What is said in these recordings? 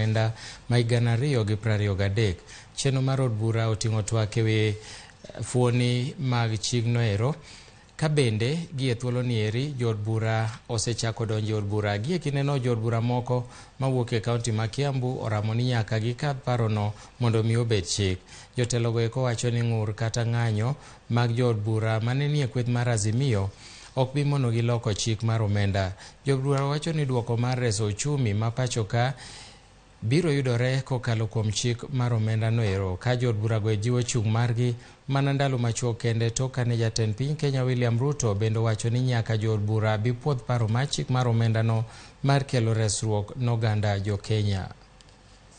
omenda ma higa 2023. Chenro mar od bura oting'o twak ewi fuoni mag chikno ero. Ka bende gie thuolo ni eri jood bura osechako donjo e od bura. Gie kindeno jood bura moko mawuok e kaunti ma Kiambu oramo ni nyaka gikadh parono mondo mi obed chik. Jotelogo eko wacho ni ng'ur kata ng'anyo mag jood bura mane nie kweth mar Azimio ok bi monogi loko chik mar omenda. Jood bura wacho ni duoko mar reso uchumi ma pacho ka biro yudore kokalo kuom chik mar omenda no ero. Ka jood burago e jiwo chung' margi mana ndalo machuok kende tok kane jatend piny Kenya William Ruto bende owacho ni nyaka jood bura bi puodh paro mar chik mar omenda no mar kelo resruok n'oganda jo Kenya.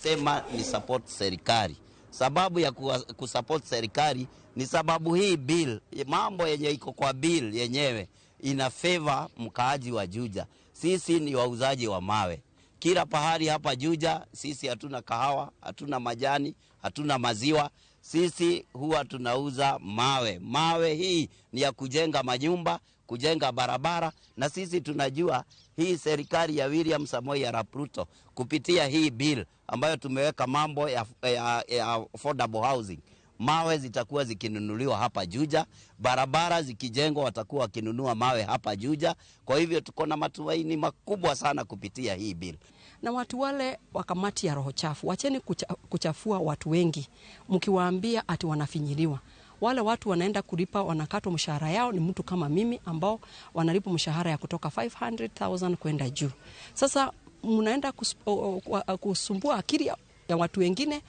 Sema ni support serikali. Sababu ya kusupport serikali ni sababu hii bill, mambo yenye iko kwa bill yenyewe ina favor mkaaji wa Juja. Sisi ni wauzaji wa mawe kila pahali hapa Juja. Sisi hatuna kahawa, hatuna majani, hatuna maziwa. Sisi huwa tunauza mawe. Mawe hii ni ya kujenga manyumba, kujenga barabara, na sisi tunajua hii serikali ya William Samoei Arap Ruto kupitia hii bill ambayo tumeweka mambo ya affordable housing, mawe zitakuwa zikinunuliwa hapa Juja, barabara zikijengwa watakuwa wakinunua mawe hapa Juja. Kwa hivyo tuko na matumaini makubwa sana kupitia hii bill. Na watu wale wa kamati ya roho chafu, wacheni kuchafua watu wengi mkiwaambia ati wanafinyiliwa. Wale watu wanaenda kulipa, wanakatwa mshahara yao, ni mtu kama mimi ambao wanalipa mshahara ya kutoka 500,000 kwenda juu. Sasa mnaenda kusumbua akili ya watu wengine,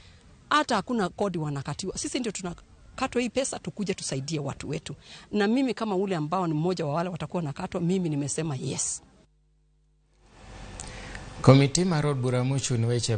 hata hakuna kodi wanakatiwa. Sisi ndio tunakatwa hii pesa tukuje tusaidie watu wetu. Na mimi kama ule ambao ni mmoja wa wale watakuwa nakatwa, mimi nimesema yes. Komiti mar od bura mochung' ne weche